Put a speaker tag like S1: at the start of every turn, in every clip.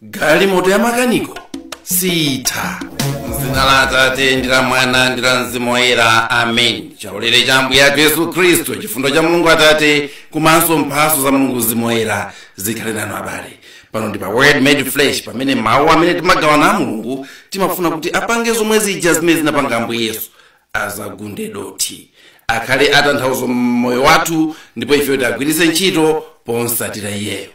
S1: Galimoto ya makaniko sitha. Mzina la Atate ndi la Mwana ndi la Mzimu Woyera, amen. Chaulere cha Ambuye athu Yesu Khristu, chifundo cha Mulungu Atate komanso mphatso za Mulungu Mzimu Woyera zikhale nanu abale. Pano ndi pa Word Made Flesh, pamene mawu amene timagawana a Mulungu timafuna kuti apange zomwe zija zimene zinapanga Ambuye Yesu, azagunde dothi, akhale atanthauzo mmoyo wathu, ndipo ife tiagwiritse ntchito ponsatira iyeyo.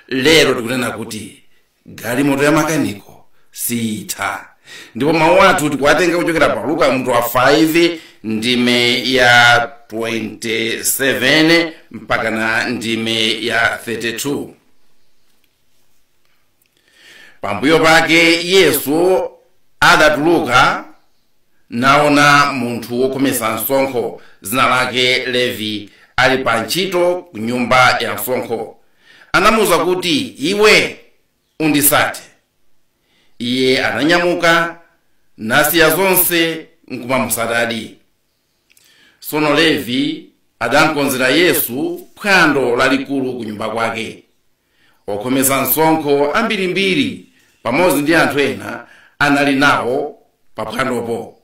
S1: Lero tikunena kuti galimoto ya makaniko sitha, ndipo mawu athu tikuwatenga kuchokera pa Luka mutu wa 5 ndime ya 27 mpaka na ndime ya 32. Pambuyo pake Yesu adatuluka naona munthu wokhomesa msonkho zina lake Levi ali pa ntchito ku nyumba ya msonkho. Anamuwuza kuti, iwe undisate. Iye ananyamuka nasiya zonse nkumamusatadi. Sono Levi adankonzera Yesu phwando lalikulu ku nyumba kwake. Okhomesa msonkho ambirimbiri pamodzi ndi anthu ena anali nawo paphwandopo.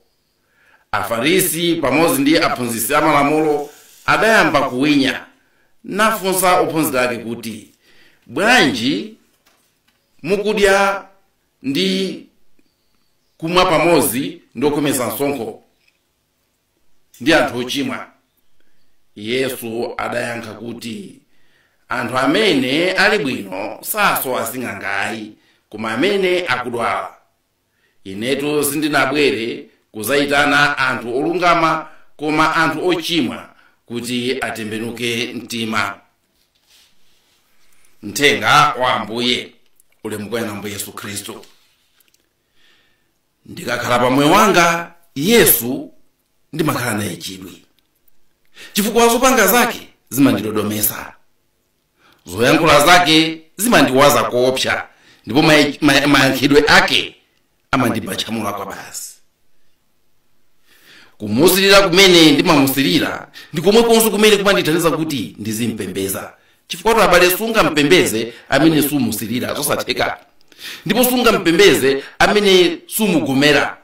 S1: Afarisi pamodzi ndi aphunzitsi amalamulo adayamba kuwinya, nafunsa ophunzira ake kuti, bwanji mukudya ndi kumwa pamodzi ndi okhomesa msonkho ndi anthu ochimwa? Yesu adayankha kuti, anthu amene ali bwino sasowa sing'anga, koma amene akudwala. Inetu sindinabwere kuzayitana anthu olungama, koma anthu ochimwa kuti atembenuke mtima. Mthenga wa Ambuye. Ulemu kwa Ambuye Yesu Khristu. Ndikakhala pa moyo wanga Yesu ndimakhala naye chidwi, chifukwa zopanga zake zimandidodomesa, zoyankhula zake zimandiwaza koopsa, ndipo mayankhidwe ake amandibachamula kwa basi. Kumusilira kumene ndimamusilira ndi komwekonso kumene kumandithandiza kuti ndizimpembeza, chifukwa abale sungampembeze amene sumusilira, zosatheka. Ndipo sungampembeze amene sumugomera,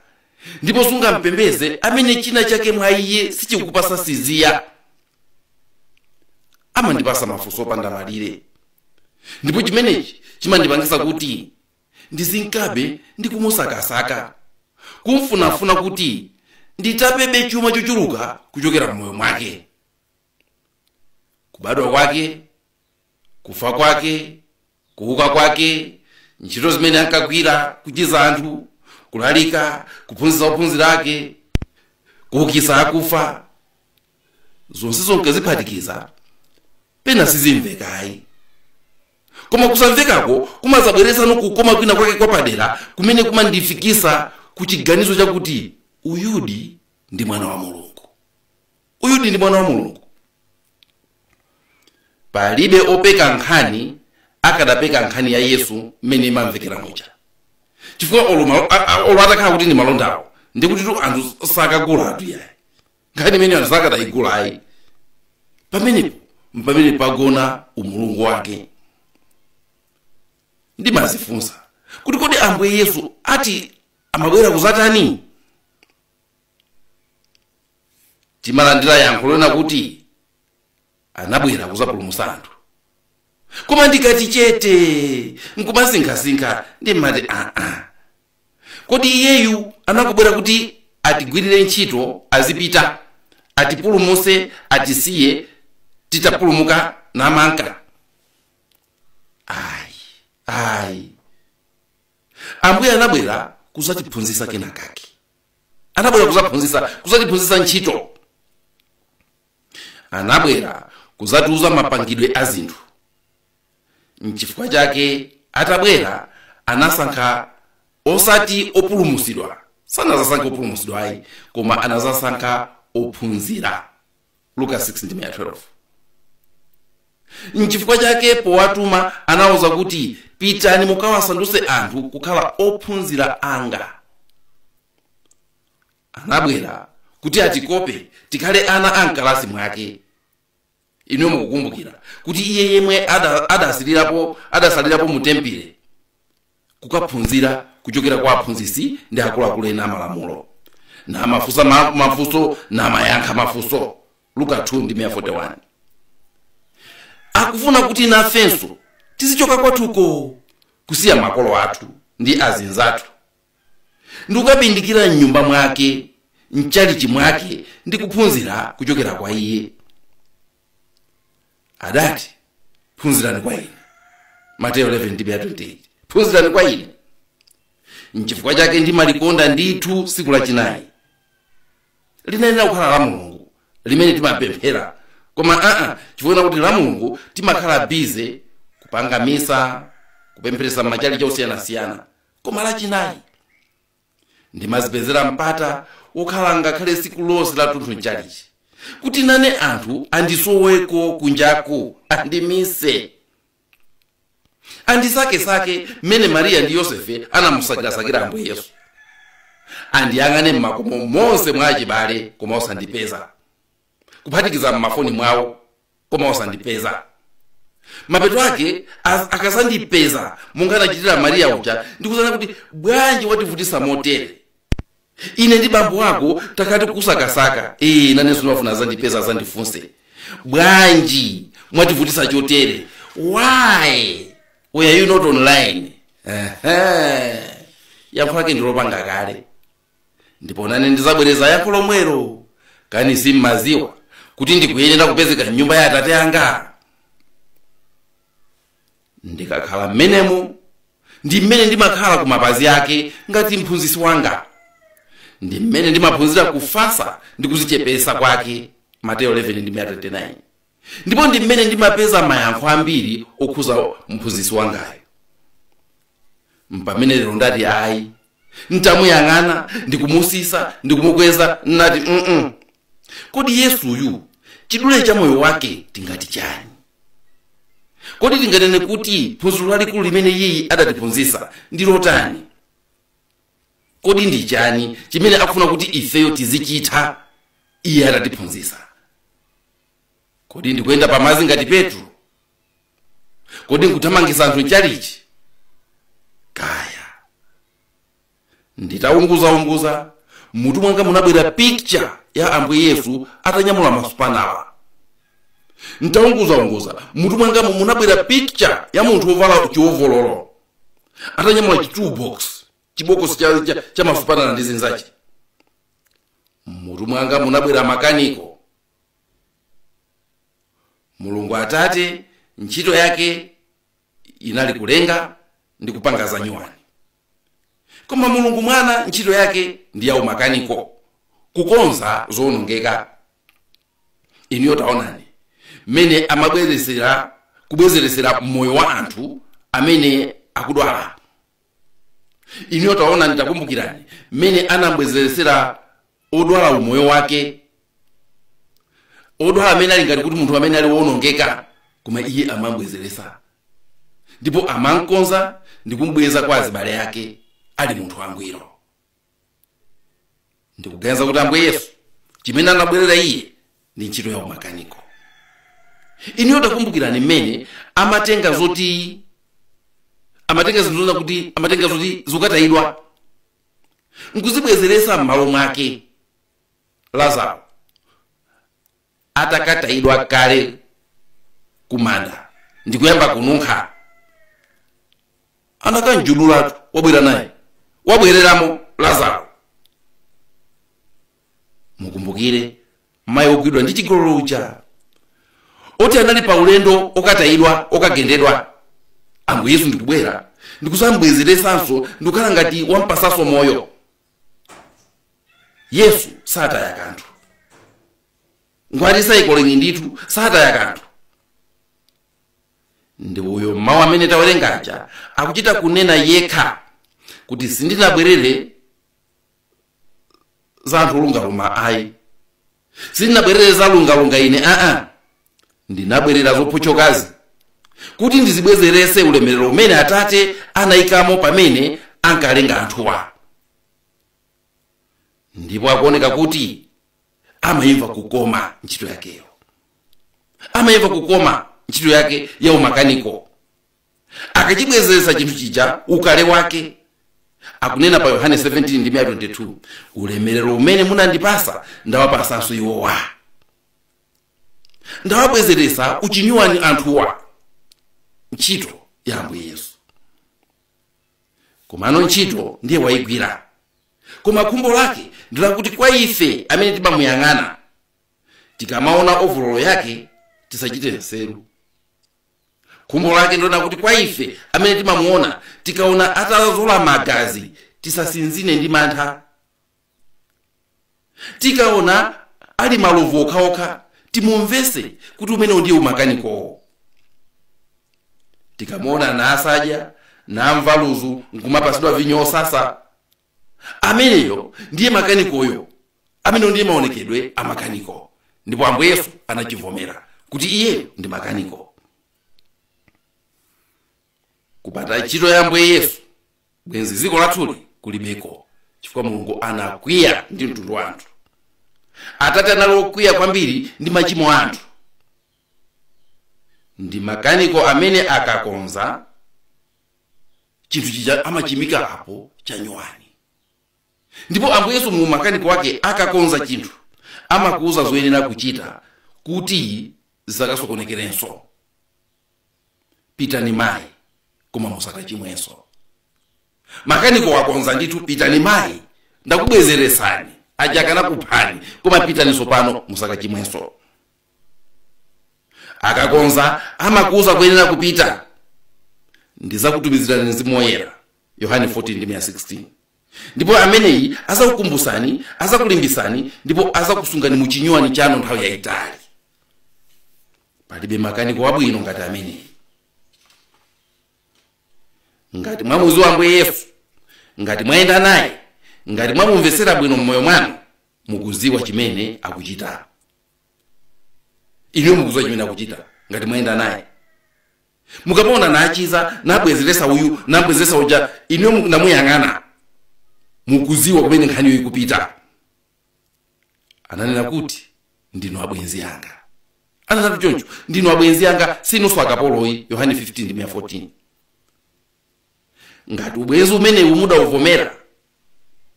S1: ndipo sungampembeze amene china chake mwa iye sichikupasa siziya. Amandipasa mafunso opanda malire, ndipo chimenechi chimandipangisa kuti ndizinkabe ndi kumusakasaka, kumfunafuna kuti nditapebe chuma chochuluka kuchokera mmoyo mwake. Kubadwa kwake, kufa kwake, kuuka kwake, ntchito zimene ankagwira, kuchiza anthu, kulalika, kuphunzitsa ophunzira ake, kuukitsa akufa, zonse zonke ziphatikiza pena sizimvekayi. Koma kusamvekako kumazabweresano kukoma kwina kwake kwapadera kumene kumandifikisa ku chiganizo chakuti uyudi ndi mwana wa Mulungu, uyudi ndi mwana wa Mulungu. Palibe opeka nkhani akadapeka nkhani ya Yesu mmene imamvekera muja, chifukwa olo atakhala kuti ndi malondawo, ndikuti tu anthu sakagula atu yayi nkhani imene anthu sakadayigula ayi. Pamenepo mpamene pagona umulungu wake. Ndimazifunsa kuti kodi Ambuye Yesu ati amabwera kuzatani? Timalandira yankho lona kuti anabwera kuzapulumutsa anthu, koma ndikati chete nkumasinkhasinkha ndimati aa, kodi iyeyu anakubwera kuti atigwirire ntchito azipita, atipulumutse, atisiye titapulumuka namanka? Ayi, ayi, Ambuye anabwera kuzatiphunzitsa kenakake, anabwera kuzatiphunzitsa ntchito, anabwera kuzatiuza mapangidwe a zinthu. Nchifukwa chake atabwera anasankha osati opulumutsidwa, sanazasankha opulumutsidwa ayi, koma anazasankha ophunzira. Luka 6:12. Nchifukwa chake powatuma anawuza kuti pitani mukawasandutse anthu kukhala ophunzira anga. Anabwera kuti atikope tikhale ana a mkalasi mwake. Inu mukukumbukira kuti iye yemwe adasalirapo mu tempile kukaphunzira kuchokera kwa aphunzitsi ndi akuluakulu ena amalamulo, namafunsa mafunso namayankha mafunso. Luka 2:41. Akufuna kuti nafenso tizichoka kwathuko, kusiya makolo athu ndi azinzathu, ndikukapindikira mnyumba mwake, mchalichi mwake, ndi kuphunzira kuchokera kwa iye. Adati, phunzirani kwa ine. Mateyu 11:28. Phunzirani kwa ine. Nchifukwa chake ndimalikonda ndithu tsiku lachinayi. Linayenera kukhala la Mulungu limene timapemphera, koma chifukwa kuti la Mulungu timakhala bize kupanga misa, kupempheresa machalichi osiyanasiyana, koma lachinayi ndimazipezera mpata wokhala ngakhale tsiku lonse la tunthu mchalichi, kuti nane anthu andisoweko kunjaku, andimise, andisakesake mmene Mariya ndi Yosefe anamusakirasakira Ambuye Yesu, andiyang'ane mmakomo monse mwa achibale koma osandipeza, kuphatikiza mmafoni mwawo koma osandipeza. Mapeto ake akasandipeza monga anachitira Mariya uja, ndikuzana kuti bwanji wativutisa motere, ine ndi bambo wako takati kusakasaka, nanenso ndimafuna azandipeza azandifunse, bwanji mwativutisa chotere, why were you not online? Yankho lake ndilopanga kale, ndipo nane ndizabwereza yankho lomwelo. Kani simmaziwa kuti ndikuyenera kupezeka mnyumba ya atate anga? Ndikakhala mmenemo ndi mmene ndimakhala ku mapazi ake ngati mphunzitsi wanga, ndi mmene ndimaphunzira kufasa ndi kuzichepesa kwake. Mateyu 11:39. Ndipo ndi mmene ndimapeza mayankho ambiri okhuza mphunzitsi wangayo. Mpamene lero ndati ayi, ntamuyang'ana ndikumusisa ndikumukweza, nati kodi Yesuyu chidule cha moyo wake tingati chani? Kodi tinganene kuti phunziro lalikulu limene iye adatiphunzitsa ndi lotani? Kodi ndi chani chimene akufuna kuti ifeyo tizichita iye adatiphunzitsa? Kodi ndikuyenda pamazi ngati Petro? Kodi nkuthamangitsa anthu mchalichi? Kaya nditaunguzaunguza mutu mwanga munabwera picture ya Ambuye Yesu atanyamula masupanala. Ntaunguzaunguza mutu mwanga munabwera picture ya munthu wovala chiovololo atanyamula chitoolbox, chibokosi cha masupanala ndi zinzachi. Mutu mwanga munabwera makaniko. Mulungu Atate ntchito yake inali kulenga ndi kupanga za nyuwani, koma Mulungu Mwana ntchito yake ndi ya umakaniko, kukonza zowonongeka. Inuyo taonani mmene amabwezeresera kubwezeresera moyo wa anthu amene akudwala. Inuyo taonani, takumbukirani mmene anambwezeresera odwala umoyo wake, odwala amene ali ngati kuti munthu amene ali wowonongeka, koma iye amambwezeresa ndipo amankonza ndi kumbweza kwa azibale ake ali munthu wangwiro. Ndikuganiza kuti Ambuye Yesu chimene anabwerera iye ndi ntchito ya umakaniko. Inuyo takumbukirani mmene amatenga zoti amatenga zinthu kuti amatenga zoti zikatayidwa nkuzibwezeresa m'malo mwake. Lazaro atakatayidwa kale kumanda ndikuyamba kununkha, anakanjululatu wabwera naye, wabwereramo Lazaro. Mukumbukire mayi wogwidwa ndi chigololo uja oti anali pa ulendo okatayidwa okagendedwa, Ambuye Yesu ndikubwera ndikusambwezeresanso ndikukhala ngati wampasaso moyo. Yesu sataya kanthu, ngwati saikolengi ndithu sataya kanthu. Ndi uyo mawu amene tawerengaja akuchita kunena yekha kuti sindinabwerere za anthu olungalunga ayi, sindinabwerere za lungalunga ine ndinabwerera zophotchokazi kuti ndizibwezerese ulemerero umene Atate anayikamo pamene ankalenga anthuwa. Ndipo akuoneka kuti amayimva kukoma ntchito yakeyo, amayimva kukoma ntchito yake ya umakaniko, Akachibwezeretsa chinthu chija ukale wake, akunena pa Yohane 17:22, ulemerero umene munandipasa ndawapasanso iwowa, ndawabwezeretsa uchinyuwani anthuwa. Ntchito ya Ambuye Yesu. Komano ntchito ndiye wayigwira, koma khumbo lake ndilakuti kwa ife amene timamuyang'ana, tikamaona ovulolo yake tisachite nseru. Khumbo lake ndilona kuti kwa ife amene timamuona, tikaona atazola magazi tisasinzine ndi mantha. Tikaona ali malovu okhaokha timumvese kuti umenewo ndiye umakanikowo. Tikamuona naasadya namva luzu nkumapasidwa vinyo osasa, ameneyo ndiye makanikoyo, ameneyo ndiye maonekedwe a makaniko. Ndipo Ambuye Yesu anachivomera kuti iye ndi makaniko. Kupata ntchito ya Ambuye Yesu bwenzi dziko lathuli kulibeko, chifukwa Mulungu anakwiya ndi mtundu wa anthu. Atate anali okwiya kwambiri ndi machimo anthu. Ndi makaniko amene akakonza chinthu chija amachimika apo chanyuwani. Ndipo Ambuye Yesu mu makaniko wake akakonza chinthu amakuuza zoyenera kuchita kuti zisakasokonekerenso. Pitani mayi, koma musakachimwenso. Makaniko wakonza ndithu, pitani mayi, ndakubwezeresani, aja akanakuphani, koma pitani pano musakachimwenso. Akakonza amakuuza kuyenera kupita, ndizakutumizirani Mzimu Woyera, Yohane 14:16. Ndipo ameneyi azakukumbusani, azakulimbisani, ndipo azakusungani mu chinyuwani chanu nthawi yayitali. Palibe makaniko wabwino ngati ameneyi. Ngati mwamuziwa Ambuye Yesu, ngati mwayenda naye, ngati mwamumvetsera bwino mmoyo mwanu, mukuziwa chimene akuchita. Inu mukuziwa chimene akuchita ngati mwayenda naye. Mukapaona nachiza, nabwezeresa uyu, nabwezeresa uja, inu namuyang'ana, mukuziwa kumene nkhaniyo ikupita. Ananena kuti ndinu abwenzi anga. Ananena choncho, ndinu abwenzi anga, sinunso akapoloyi, Yohane 15:14. Ngati ubwenzi umenewu mudawuvomera,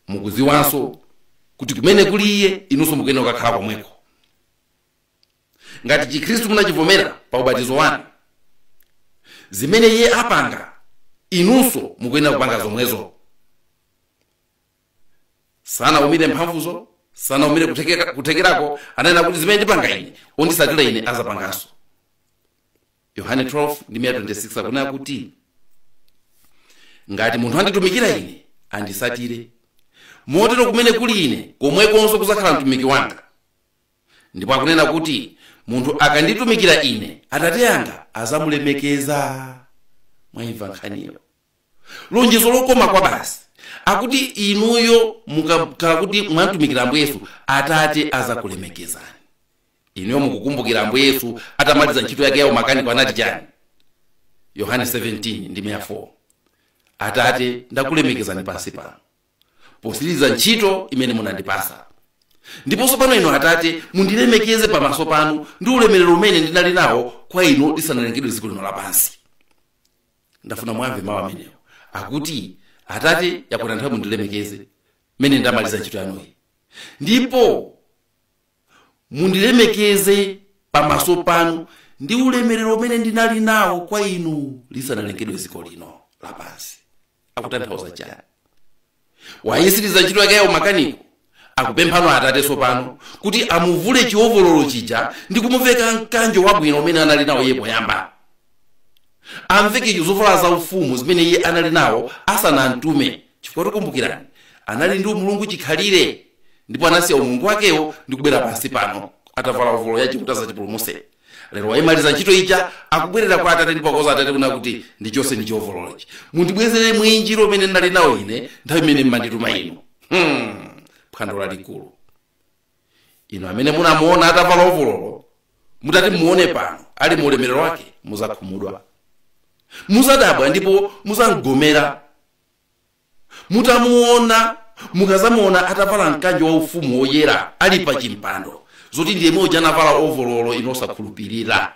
S1: mukuziwanso kuti kumene kuli iye inunso mukuyenera kukakhala komweko. Ngati Chikhristu munachivomera pa ubatizo wanu, zimene iye apanga inunso mukuyenera kupanga zomwezo. Sanaumire mphamvuzo, sanaumire kuthekerako, ananena kuti zimene ndipanga ine, ondisatira ine azapanganso. Yohane 12:26 akunena kuti ngati munthu anditumikira ine, andisatire, motero kumene kuli ine komwekonso kuzakhala mtumiki wanga. Ndipo akunena kuti munthu akanditumikira ine, Atate anga azamulemekeza. Mwayimva nkhaniyo, lonjezo lokoma kwa basi. Akuti inuyo mukakhala kuti mwatumikira Ambuye Yesu, Atate azakulemekezani. Inuyo mukukumbukira Ambuye Yesu atamaliza ntchito yake ya umakaniko anati chani? Yohane 17:4, Atate ndakulemekezani pansi pano posiriza ntchito imene munandipasa. Ndiponso pano inu Atate mundilemekeze pamaso panu ndi ulemerero umene ndinali nawo kwa inu lisanalengedwe dziko lino lapansi. Ndafuna mwamve mawu amenewo akuti Atate yakwana nthawi mundilemekeze mene ndamaliza ntchito yanuyi, ndipo mundilemekeze pamaso panu ndi ulemerero umene ndinali nawo kwa inu lisanalengedwe dziko lino lapansi. Akutanthauza chani? Wayisiriza ntchito yake ya umakaniko, akupemphano Atate tsopano kuti amuvule chiovololo chija ndi kumuveka mkanjo wabwino umene anali nawo iye poyamba. Amveke zovala za ufumu zimene iye anali nawo asanamtume, chifukwa tikumbukirani anali ndi umulungu chikhalire, ndipo anasiya umulungu wakewo ndi kubwera pansi pano atavala ovolo ya chikuta za chipulumutso. Lero wayimaliza ntchito ija, akubwerera kwa Atate, ndipo akuwuza Atate kuna kuti ndichonse ndi chiovololochi, mundibwezere mwinjiro umene ndinali nawo ine nthawi imene mmandituma inu. Phwando lalikulu. Inu amene munamuona atavala ovololo, mutati muone pano ali mu ulemerero wake, muzakhumudwa, muzadabwa ndipo muzamgomera. Mutamuona, mukazamuona atavala mkanjo wa ufumu woyera ali pa chimpando, zoti ndiye moja anavala ovololo inosakhulupirira.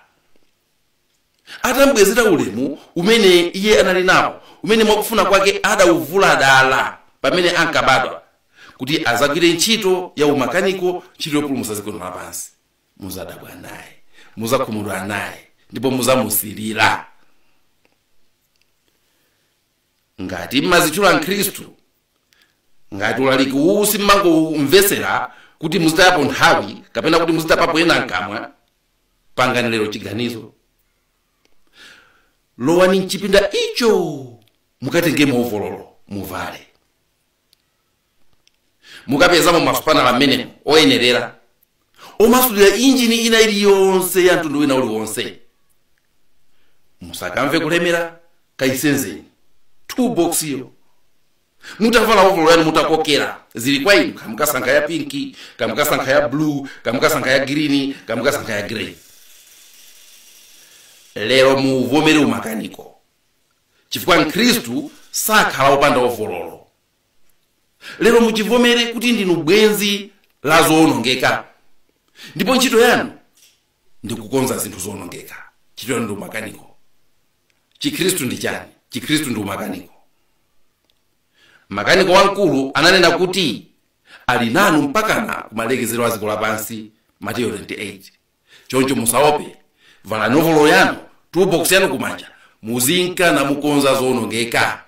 S1: Atambwezera ulemu umene iye anali nawo, umene mwakufuna kwake adawuvula dala pamene ankabadwa, kuti azagwire ntchito ya umakaniko, ntchito yopulumutsa dziko lapansi. Muzadabwa naye, muzakhumudwa naye, ndipo muzamusilira. Ngati mmazitchula mkhristu, ngati ulaliki uwu simmangomvesera kuti muzitayapo nthawi kapena kuti muzitapapo ena nkamwa, pangani lero chiganizo. Lowani mchipinda icho, mukatengemo ovololo muvale, mukapezamo masupanala amenemo oyenerera omasulira injini ina iliyonse ya mtundu wina uliwonse. Musakamve kulemera, kaisenzeni toolbox iyo. Mutavala ovololo yanu mutakokera, zili kwa inu, kamukasankha ya pinki, kamukasankha ya blue, kamukasankha ya green, kamukasankha ya grey. Lero muvomere umakaniko, chifukwa mkhristu sakhala wopanda ovololo. Lero muchivomere kuti ndinu bwenzi la zoonongeka, ndipo ntchito yanu ndikukonza zinthu zoonongeka. Ntchito yanu ndi umakaniko. Chikhristu ndi chani? Chikhristu ndi umakaniko. Makaniko wamkulu ananena kuti ali nanu mpakana kumalekezero a dziko lapansi, Mateyu 28. Choncho musaope, valani ovololo yanu, toolbox yanu kumanja, muzinka na mukonza zoonongeka.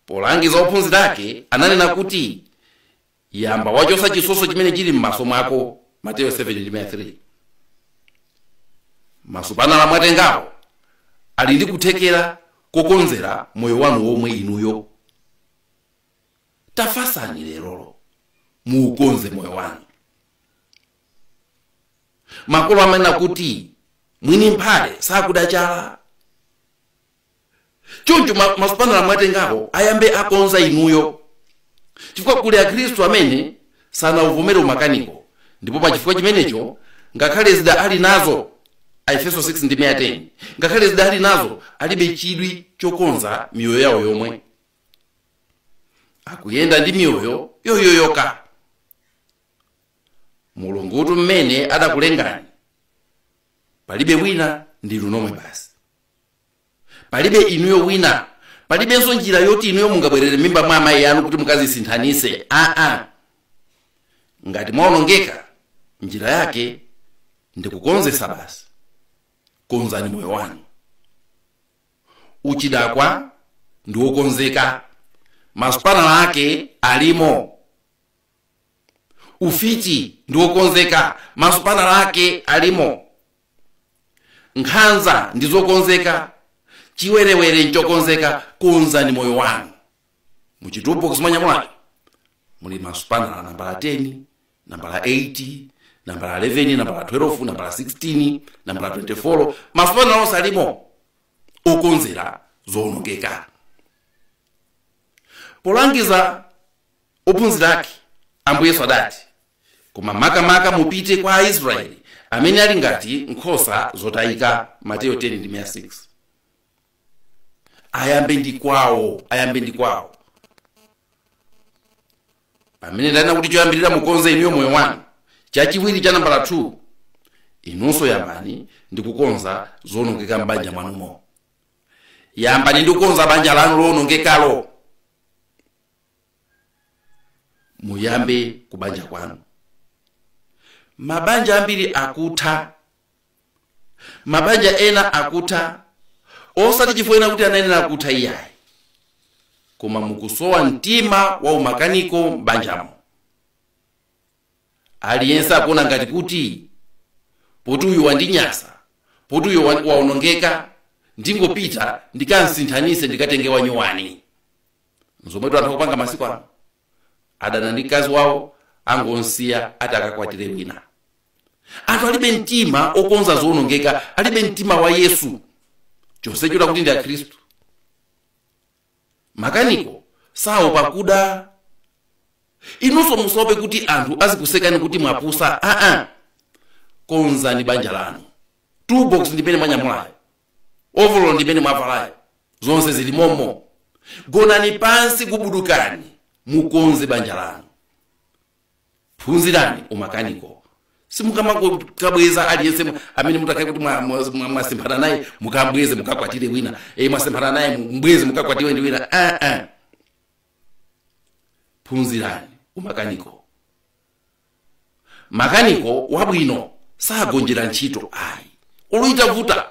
S1: Polangiza ophunzira ake ananena kuti yamba wachosa chisoso chimene chili m'maso mwako, Mateyu 7:3. Masupanala mwatengawo ali ndi kuthekera kokonzera moyo wanu womwe inuyo. Tafasani lerolo muukonze moyo wanu. Makolo amanena kuti mwini mphale sakuda chala. Choncho masupanala mwatengawo ayambe akonza inuyo, chifukwa kuli akhristu amene sanauvomere umakaniko, ndipo pa chifukwa chimenecho ngakhale zida ali nazo, Aefeso 6:10, ngakhale zida ali nazo alibe chidwi chokonza miyoyo yawo yomwe, akuyenda ndi miyoyo yoyoyoka. Mulungutu mmene adakulengani, palibe wina, ndinu nomwe basi. Palibe inuyo wina, palibenso njira yoti inuyo mungabwerere mimba mwa amayi anu kuti mukazisinthanise. Aa, ngati mwaonongeka, njira yake ndikukonzesa basi. Konzani moyo wanu. Uchidakwa ndi wokonzeka, masupanala ake alimo. Ufiti ndi wokonzeka, masupanala ake alimo. Nkhanza ndi zokonzeka, chiwerewere nchokonzeka. Konzani moyo wanu. Muchitupo kusimanyamulacho muli masupanala nambala 10, nambala 8, nambala 11, nambala 12, nambala 16, nambala 24. Masupanala onse alimo okonzera zoonongeka. Polangiza ophunzira ake, Ambuye Yesu adati, koma makamaka mupite kwa Aisraeli amene ali ngati nkhosa zotayika, Mateyu 10:6. Ayambe ndi kwawo, ayambe ndi kwawo. Pamene ndanena kuti choyambirira mukonze inuyo moyo wanu, chachiwiri cha nambala 2, inunso yambani ndi kukonza zoonongeka m'banja mwanumo. Yambani ndi kukonza banja lanu loonongekalo. Muyambe kubanja kwanu. Mabanja ambiri akutha, mabanja ena akutha, osati chifukwa ena kuti anayenera akutha iyayi, koma mukusowa mtima wa umakaniko m'banjamo. Aliyense akuona ngati kuti poti uyu wandinyasa, poti uyu waonongeka, ndingopita ndikansinthanise ndikatenge wanyuwani. Nzomwetu anthu akupanga masiku ano. Adana ndi mkazi wawo, angonsiya ati akakwatire wina. Anthu alibe mtima okonza zoonongeka, alibe mtima wa Yesu, chonsecho kuti ndi akhristu. Makaniko saopa kuda. Inunso musaope kuti anthu azikusekani kuti mwapusa. Aa, konzani banja lanu. Toolbox ndimene mwanyamulayo, overall ndimene mwavalayo, zonse zili momo. Gonani pansi, kubudukani, mukonze banja lanu. Phunzirani umakaniko. Simukamakabweza aliyense amene mutakhale kuti mwasemphana naye mukabweze mukakwatire wina, mwasemphana naye mbweze mukakwatiwe ndi wina. Phunzirani umakaniko. Makaniko wabwino sagonjera ntchito ayi. Oluitavuta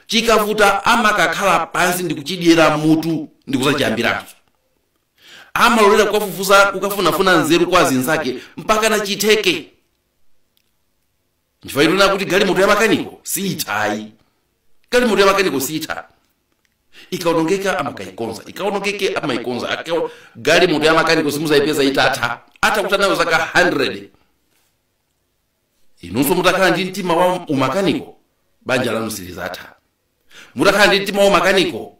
S1: chikavuta amakakhala pansi ndi kuchidyera mutu ndi kusachiyambiranso. Amalolera kukafufuza kukafunafuna nzeru kwa zinzake mpaka na chitheke. Nchifairuna kuti galimoto ya makaniko siithayi. Galimoto ya makaniko siitha. Ikaonongeka amakaikonza, ikaonongeke amaikonza. Galimoto ya makaniko simuzayipeza itatha, atakuta nayo zaka 100. Inunso mutakhala ndi mtima wa umakaniko, banja lanu silizatha. Mutakhala ndi mtima wa umakaniko,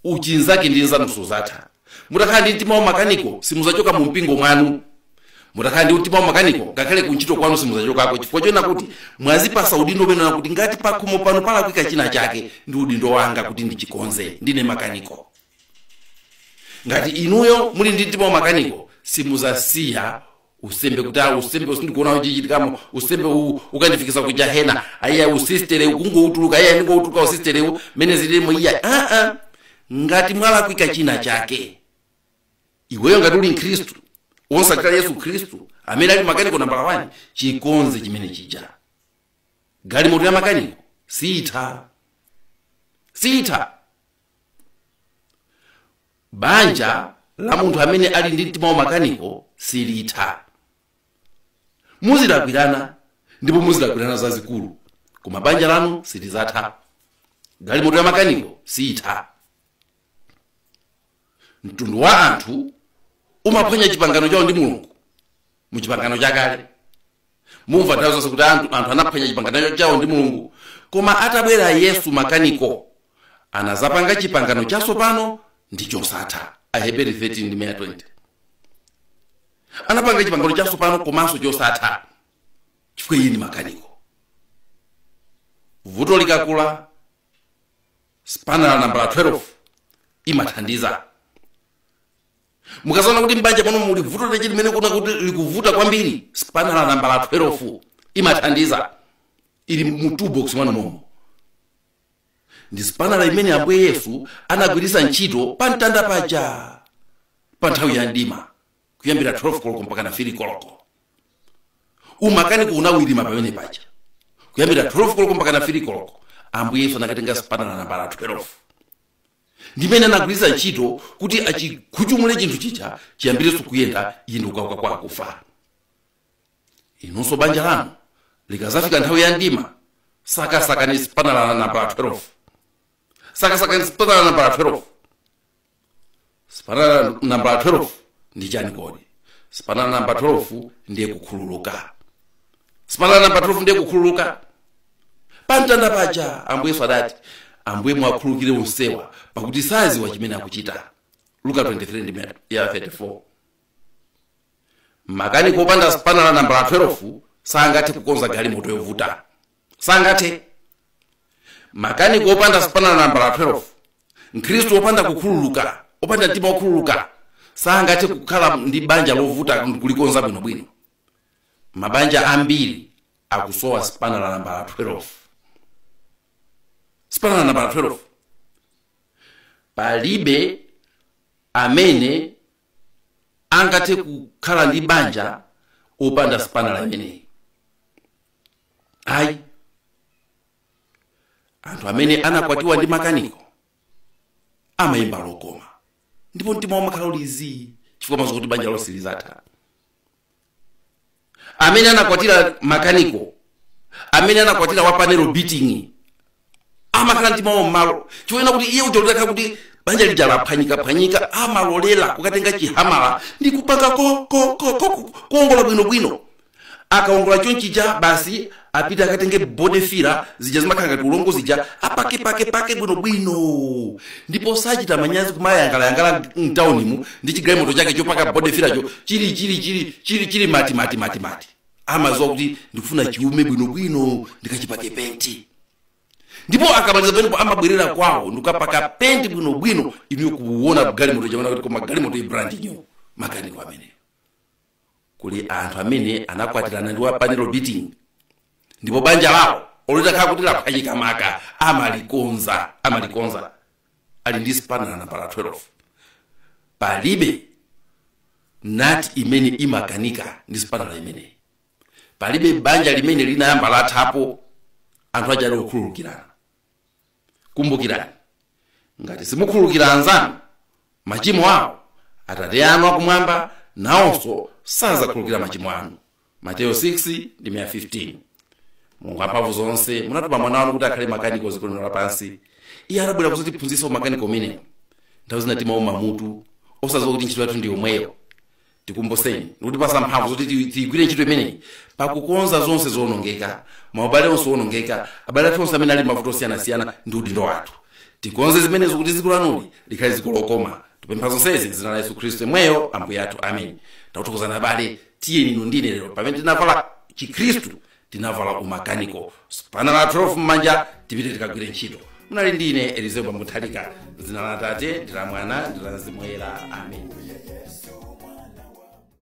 S1: uchinzake ndi nzanu suzatha. Mutakhala ndi mtima wa umakaniko, simuzachoka mu mpingo mwanu. Mutakhala ndi mtima wa umakaniko, ngakhale kuntchito kwanu simuzachokako, chifukwa chona kuti mwazipasa udindo umene kuti ngati pakhomo pano palakwika china chake ndi udindo wanga kuti ndichikonze, ndine makaniko. Ngati inuyo muli ndi mtima wa makaniko, simuzasiya usembe kuti usembe usindikuona uchichitikamo, usembe ukandifikisa ku jahena, aiya usistere ukungoutuluka, aiya ndingoutuluka usistere mene zilimo iya. Ngati mwalakwika china chake, iweyo ngati uli mkhristu wosakhala Yesu Khristu amene ali makaniko nambala 1, chikonze chimene chija. Galimoto ya makaniko sitha, sitha. Banja la munthu amene ali ndi mtima wa makaniko silitha. Muzilakwirana ndipo muzilakwirana zazikulu, koma banja lanu silizatha. Galimoto ya makaniko sitha. Mtundu wa anthu umaphwanya chipangano chawo ndi Mulungu mu chipangano chakale. Mumva nthawi zonse kuti anthu anaphwanya chipangano chawo ndi Mulungu, koma atabwera Yesu makaniko anazapanga chipangano chatsopano ndi chosatha. Aheberi 13:20. Anapanga chipangano chatsopano komanso chosatha, chifukwa iye ndi makaniko. Vuto likakula, spanala nambala 12 imathandiza. Mukazaona kuti mbanja pano muli vuto lechi limene kuna kuti likuvuta kwambiri, spanala nambala 12 imathandiza. Ili mu toolbox mwanu momo. Ndi spanala imene Ambuye Yesu anagwiritsa ntchito pa mtanda paja pa nthawi ya mdima, kuyambira 12 koloko mpaka na 3 koloko. Umakaniko unawirima pamene paja, kuyambira 12 koloko mpaka na 3 koloko. Ambuye Yesu anakatenga spanala nambala 12 ndimene anagwiritsa ntchito kuti achikhuchumule chinthu chicha chiyambirenso kuyenda, iye ndikukauka kwa akufa. Inunso banja lanu likazafika nthawi ya mdima, sakasakani spanala nambala 12. Sakasakani spanala nambala 12. Spanala nambala 12 ndi chani kodi? Spanala nambala 12 ndiye kukhululuka. Spanala nambala 12 ndiye kukhululuka. Pamtanda paja Ambuye Yesu adati, Ambuye mwakhululukire onsewa pakuti saziwa chimene akuchita. Luka 23:34. Makaniko opanda spanala nambala 12 sangathe kukonza galimoto yovuta. Sangathe. Makaniko opanda spanala nambala 12, Mkhristu opanda kukhululuka, opanda mtima wokhululuka, sangathe kukhala ndi banja lovuta kulikonza bwinobwino. Mabanja ambiri akusowa spanala nambala 12. Spanala nambala 12. Palibe amene angathe kukhala ndi banja opanda spanala imeneyi. Ayi, anthu amene anakwatiwa ndi makaniko amayimba lokoma ndipo mtima wamakhala ulizi, chifukwa mazo kuti banja lonse lizatha. Amene anakwatira makaniko, amene anakwatira wa panel beating, amakhala mtima wa mmalo, chifukwa kuti iye uja kuti banja lija laphwanyikaphwanyika, amalolera kukatenga chihamala ndi kupanga kuongola bwinobwino. Akaongola chonchija basi apita akatenge body filler zija zimakhala ngati ulongo zija apake pake pake bwinobwino, ndipo sachita manyazi kumayangalayangala mtaunimu ndi chigalimoto chake chopaka body filler cho chili chili chili chili chili mati mati mati mati. Amaziwa kuti ndikufuna chiume bwinobwino ndikachipake penti, ndipo akamaliza pamenepo amabwerera kwawo ndikukapaka penti bwinobwino. Inuyo kuona galimoto chamana kuti koma galimoto i brand new. Makaniko ameneyo. Kuli anthu amene anakwatirana ndi wa panel beating Ndipo banja lawo olitakhala kuti laphwanyika maka amalikonza. Ali ndi spanala nambala 12. Palibe nati imene imakanika ndi spanala imeneyi. Palibe banja limene linayamba lathapo anthu aja ali okhululukirana. Kumbukirani, ngati simukhululukira anzanu machimo awo, Atate anu akumwamba nawonso sazakhululukira machimo anu. Mateyo 6 ndi 15. Mulungu amphamvu zonse, munatuma mwana wanu kuti akhale makaniko dziko lino lapansi. Iye adabwera kuzatiphunzitsa umakaniko umenewu. Nthawi zina timauma mutu osadziwa kuti ntchito yathu ndi yomweyo. Tikumbuseni ndikutipasa mphamvu zoti tiyigwire ntchito imeneyi pakukonza zonse zowonongeka, maubale onse owonongeka, abale athu onse amene ali mavuto osiyanasiyana. Ndi udindo wathu tikonze zimenezo kuti dziko lanuli likhale dziko lokoma. Tipempha zonsezi m'dzina la Yesu Khristu yemweyo Ambuye athu, amen. Takuthokozani abale. Tiyeni inu ndine lero pamene tinavala Chikhristu, tinavala umakaniko, spanala 12 m'manja, tipite tikagwire ntchito. Munali ndine Elizeo Bambuthalika. Dzina la Atate ndi la Mwana ndi la Mzimu Woyera, amen.